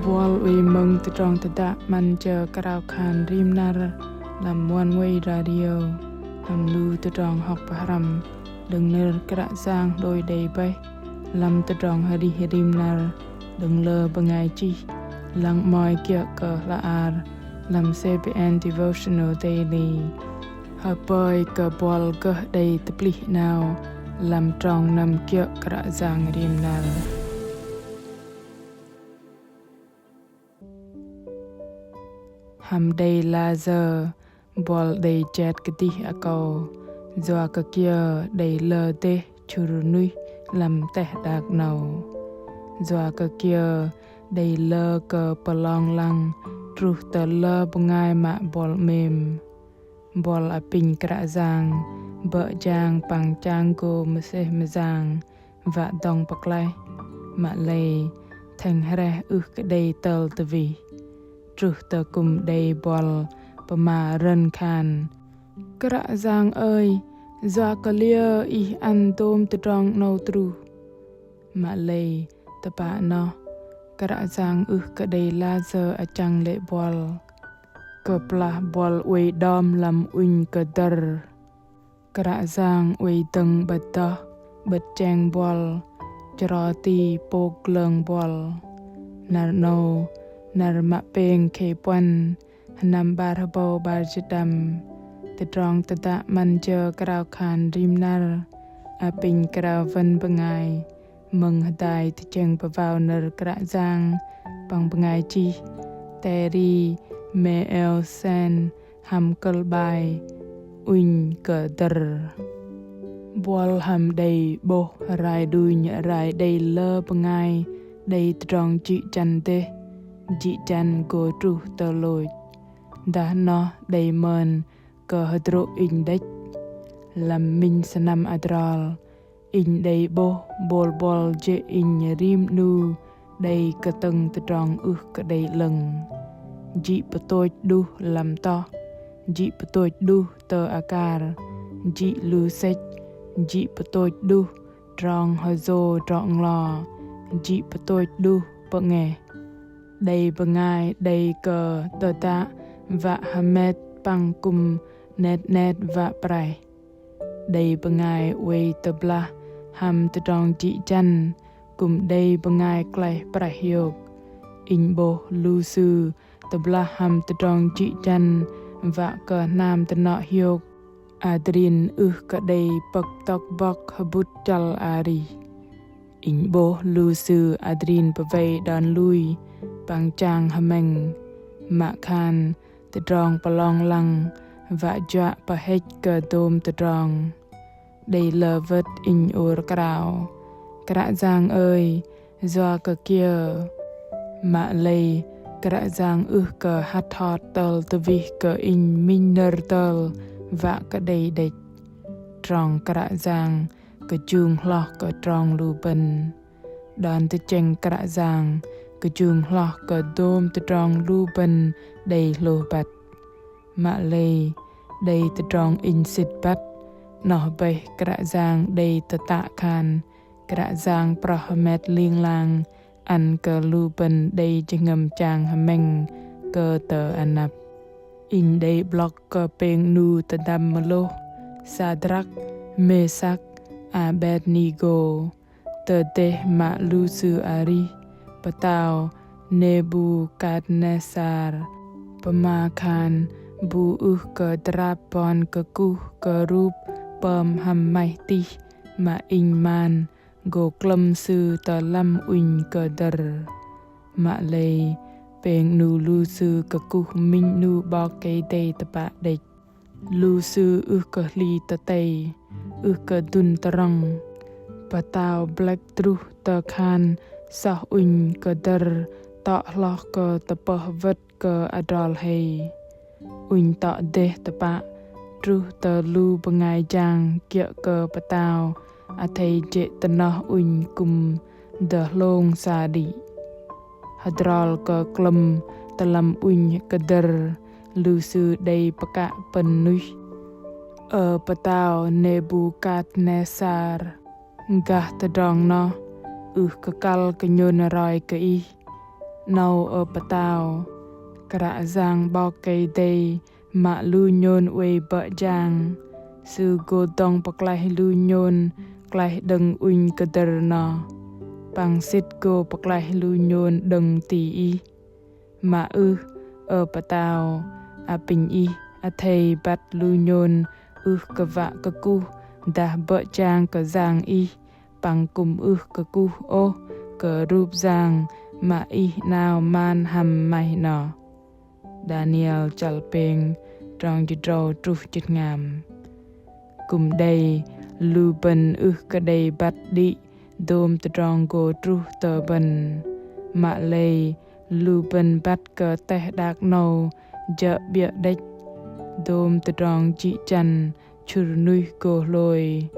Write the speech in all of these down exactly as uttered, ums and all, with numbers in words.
Buăl oei mơ̆ng tơdrong tơdă 'Măn Jơ Krao Khan Rim Năr lăm Oneway Radio, lăm lu tơdrong hŏk pơhrăm đơ̆ng nơ̆r Kră Yang hlôi đei bơih lăm tơdrong arih rim năr đơ̆ng lơ bơngai chih, lăng 'mơ̆i kiơ̆ kơ hla ar lăm C B N Devotional Daily. Hơpơi kơ buăl gơh đei tơplih 'nao lăm trong năm kiơ̆ Kră Yang rim năr. Hăm đei lah sơ̆ buăl đei jet kơdih akâu, yua kơ kiơ đei lơ dêh chŭr nuih lăm teh đak 'nâu. Yua kơ kiơ đei lơ kơ pơlong lăng truh tơ lơ bơngai mă buăl 'mêm. Buăl apinh Kră Yang bơ̆ jang păng chang gô mơsêh mơyang wă dŏng pơklaih, mă lei thĕng hrĕh ưh kơ đei tơl tơwih. Truh tơ kư̆m đei buăl pơma rơ̆n khan: Kră Yang ơi, yua kơ liơ Ih ăn dôm tơdrong 'nâu truh? Mă lei tơpă noh, Kră Yang ưh kơ đei lah sơ̆ achăng lê̆ buăl. Kơplah buăl oei đom lăm ŭnh kơdơ̆r, Kră Yang oei dơ̆ng 'bơ̆t dŏh, 'bơ̆t cheng buăl, chro ti pôk glơng buăl. Năr 'nâu, năr mă pêng khei puăn, sơnăm 'bar hơbâu 'bar jĭt đăm, tơdrong tơdă 'Măn Jơ Krao Khan Rim Năr apinh krao wơ̆n bơngai mơ̆ng hơdai tơchĕng pơwao nơ̆r Kră Yang păng bơngai chih Terry Meelsen hăm kơ̆l bai Ŭnh kơdơ̆r. Buăl hăm đei 'bôh rai đunh rai đei lơ bơngai đei tơdrong jĭ jăn dêh, jĭ jăn gô truh tơ lôch. Dah noh đei mơn kơ hơdrô̆ inh đĕch. Lăm minh sơnăm adrol, inh đei 'bôh bôl buăl jê̆ inh rim 'nu đei kơtơ̆ng tơdrong ưh kơ đei 'lơ̆ng. Jĭ pơtôch đuh lăm toh, jĭ pơtôch đuh tơ akar, jĭ lu sĕch, jĭ pơtôch đuh trong hơyô drŏ nglo, jĭ pơtôch đuh pơ'ngeh. Đei bơngai đei kơ tơdă wă hơmet păng kư̆m 'net 'net wă praih. Đei bơngai oei tơblah hăm tơdrong jĭ jăn, kư̆m đei bơngai klaih praih hiôk. Inh 'bôh lu sư tơblah hăm tơdrong jĭ jăn wă kơ hnam dơnŏ hiôk, adrin ưh kơ đei pơ̆k tŏk bŏk hơbŭt chăl arih. Inh 'bôh lu sư adrin pơwei đon lui păng chang hơmĕng, mă khan tơdrong pơlong lăng wă juă pơhĕch kơ dôm tơdrong. Đei lơ wơ̆t inh ôr krao: Kră Yang ơi, yua kơ kiơ? Mă lei Kră Yang ưh kơ hăt hot tơl tơwih kơ inh minh nơ̆r tơl wă kơ đei đĕch. Trong Kră Yang kơjung hloh kơ trong lu bơ̆n. Đon tơchĕng Kră Yang kơjung hloh kơ dôm tơdrong lu bơ̆n đei hlôh băt. Mă lei đei tơdrong inh sĭt băt, 'noh bơih Kră Yang đei tơtă khan Kră Yang proh hơmet ling lang ăn kơ lu bơ̆n đei jơhngơ̆m chang hơmĕng kơ tơ anăp. Inh đei 'blŏk kơ pêng 'nu tơdăm mơlôh Sadrak, Mêsak, Abêtnêgô, tơ dêh mă lu sư arih pơtao Nebukatnesar pơma khan bu ưh kơ drap bon kơkuh kơ rup pơm hăm maih tih mă inh man gô klơ̆m sư tơ lăm ŭnh kơdơ̆r. Mă lei pêng 'nu lu sư kơkuh minh 'nu 'Bok Kei-Dei tơpă đĕch. Lu sư ưh kơ hli tơtei, ưh kơ dŭn tơrŏng. Pơtao blĕk druh tơ khan soh ŭnh kơdơ̆r tŏ hloh kơ tơpơh wơ̆t kơ adrol hei. Ŭnh tŏ dêh tơpă truh tơ lu bơngai jang kiơ̆ kơ pơtao athei jê̆ tơnoh ŭnh kư̆m dơhlông sa đĭ. Hơdrol kơ klơ̆m tơ lăm ŭnh kơdơ̆r, lu sư đei pơkă pơ̆n nuih: Ơ pơtao Nebukatnesar, gah tơdrong noh ưh kơ kăl kơ nhôn roi kơ ih. 'Nâu ơ Pơtao, Kră Yang 'Bok Kei-Dei mă lu nhôn oei bơ̆ jang. Sư gô dŏng pơklaih lu nhôn klaih đơ̆ng ŭnh kơdơ̆r noh, păng sĭt gô pơklaih lu nhôn đơ̆ng ti Ih. Mă ưh, ơ Pơtao, apinh Ih athei băt lu nhôn ưh kơ wă kơkuh dah bơ̆ jang kơ Yang Ih, păng kư̆m ưh kơ kuh ôh kơ rup yang mă Ih 'nao man hăm maih noh. Đaniel chăl pêng, trong jĭt tơdrâu truh jĭt tơhngam. Kư̆m đei lu bơ̆n ưh kơ đei băt đĭ dôm tơdrong gô truh tơ bơ̆n. Mă lei lu bơ̆n băt kơ teh đak 'nâu jơ̆ 'biơ̆ đĕch. Dôm tơdrong jĭ jăn chŭr nuih gô hlôi.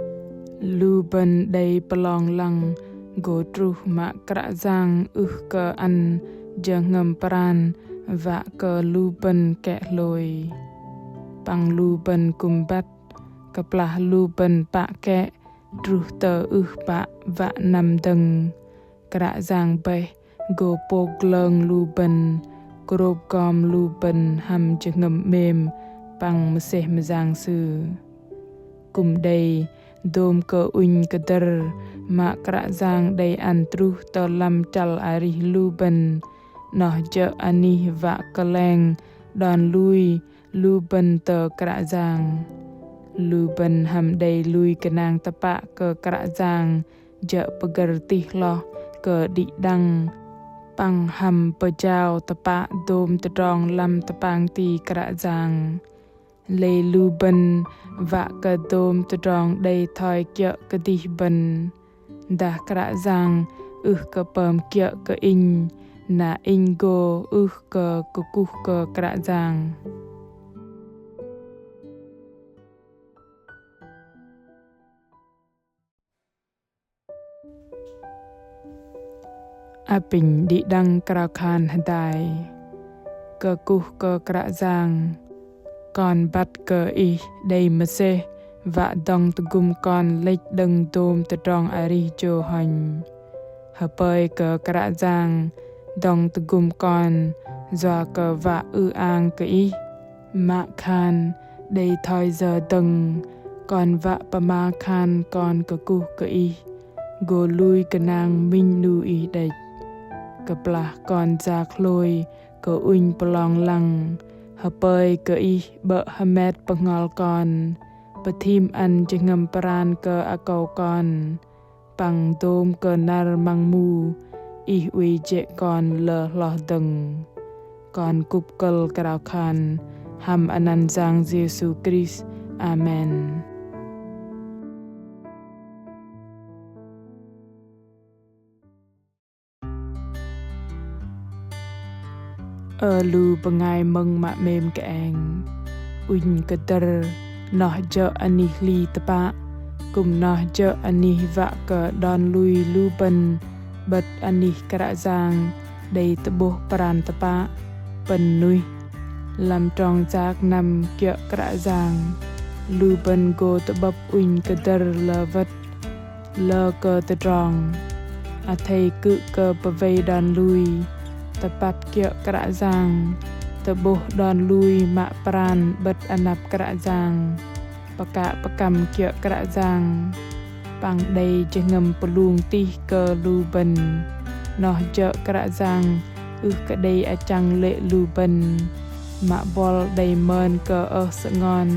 Lu bơ̆n đei pơlong lăng gô truh mă Kră Yang ưh kơ ăn jơhngơ̆m pran wă kơ lu bơ̆n kĕ hlôi. Păng lu bơ̆n kư̆m băt, kơplah lu bơ̆n pă kĕ truh tơ ưh pă wă năm dơ̆ng, Kră Yang bơih gô pôk glơng lu bơ̆n, krôp gom lu bơ̆n hăm jơhngơ̆m 'mêm păng mơsêh mơyang Sư. Kư̆m đei dôm kơ ŭnh kơdơ̆r mă Kră Yang đei ăn truh tơ lăm chăl arih lu bơ̆n, noh jơ̆ anih wă kơleng đon lui lu bơ̆n tơ Kră Yang. Lu bơ̆n hăm đei lui gơnang tơpă kơ Kră Yang jơ̆ pơgơ̆r tih hloh kơ đĭ đăng, păng hăm pơjao tơpă dôm tơdrong lăm tơpang ti Kră Yang. Lei lu bơ̆n wă kơ dôm tơdrong đei thoi kiơ̆ kơdih bơ̆n. Dah Kră Yang ưh kơ pơm kiơ̆ kơ inh, na inh gô ưh kơ kơkuh kơ Kră Yang. Apinh đĭ đăng krao khan hơdai. Kơkuh kơ Kră Yang. Kon băt kơ Ih đei mơsêh wă dŏng tơgŭm kon lĕch đơ̆ng dôm tơdrong arih jô honh. Hơpơi kơ Kră Yang dŏng tơgŭm kon yua kơ wă ư-ang kơ Ih. Mă khan đei thoi yơ dơ̆ng, kon wă pơma khan kon kơkuh kơ Ih, gô lui gơnang minh 'nu Ih đĕch. Kơplah kon yak hlôi kơ ŭnh pơlong lăng, hơpơi kơ Ih 'bơ̆ hơmet bơhngol kon, pơthim ăn jơhngơ̆m pran kơ akâu kon, păng dôm kơ năr măng mu Ih oei jê̆ kon lơ hloh dơ̆ng. Kon kŭp kơ̆l krao khan hăm anăn Yang Yêsu Krist. Amen. Ơ lu bơngai mơ̆ng mă 'mêm kơeng. Ŭnh kơdơ̆r noh jơ̆ anih hli tơpă, kư̆m noh jơ̆ anih wă kơ đon lui lu bơ̆n 'bơ̆t anih Kră Yang đei tơ'bôh pran tơpă, pơ̆n nuih. Lăm trong yak năm kiơ̆ Kră Yang, lu bơ̆n gô tơ'bơ̆p ŭnh kơdơ̆r lơ wơ̆t, lơ kơ tơdrong. Athei kư̆m kơ pơwei đon lui, tơpăt kiơ̆ Kră Yang, tơ'bôh đon lui mă pran 'bơ̆t anăp Kră Yang, pơkă pơkăm kiơ̆ Kră Yang, păng đei jơhngơ̆m pơlung tih kơ lu bơ̆n. Noh jơ̆ Kră Yang ưh kơ đei achăng lê̆ lu bơ̆n, mă buăl đei mơn kơ ơh sơngon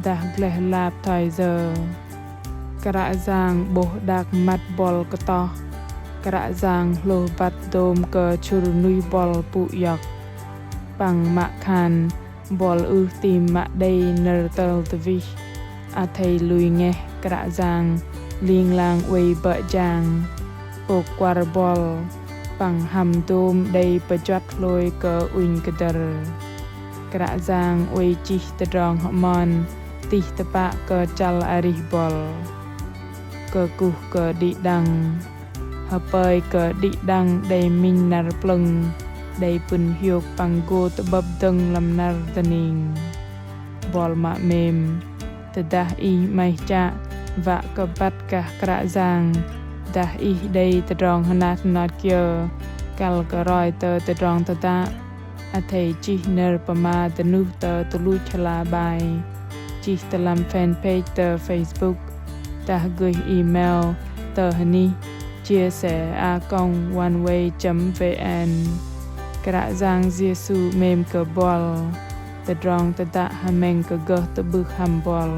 dah gleh lap thoi yơ. Kră Yang 'bôh đak măt buăl kơtoh. Kră Yang hlôh băt dôm kơ chŭr nuih buăl pŭ iŏk. Păng mă khan buăl ưh tam mă đei nơ̆r tơl tơwih. Athei lui ngeh Kră Yang ling lang oei bơ̆ jang, pôk kuăr buăl, păng hăm dôm đei pơjuăt hlôi kơ ŭnh kơdơ̆r. Kră Yang oei chih tơdrong hơmon tih tơpă kơ chăl arih buăl. Kơkuh kơ đĭ đăng. Hơpơi kơ đĭ đăng đei minh năr plơ̆ng, đei pŭn hiôk păng gô tơ'bơ̆p dơ̆ng lăm năr dơning. Buăl mă 'mêm, tơdah ih 'maih chă wă kơ băt gah Kră Yang, dah ih đei tơdrong hơnat hơnot kiơ, Kăl kơ roi tơ tơdrong tơdă, athei chih nơ̆r pơma dơnuh tơ tơluch hla bai, chih tơ lăm fanpage tơ Facebook, dah gơih email tơ hơnih chia sẻ a còng oneway chấm vn. Kră Yang Yêsu 'mêm kơ buăl. Tơdrong tơdă hơmĕng kơ gơh tơ'bưh hăm buăl.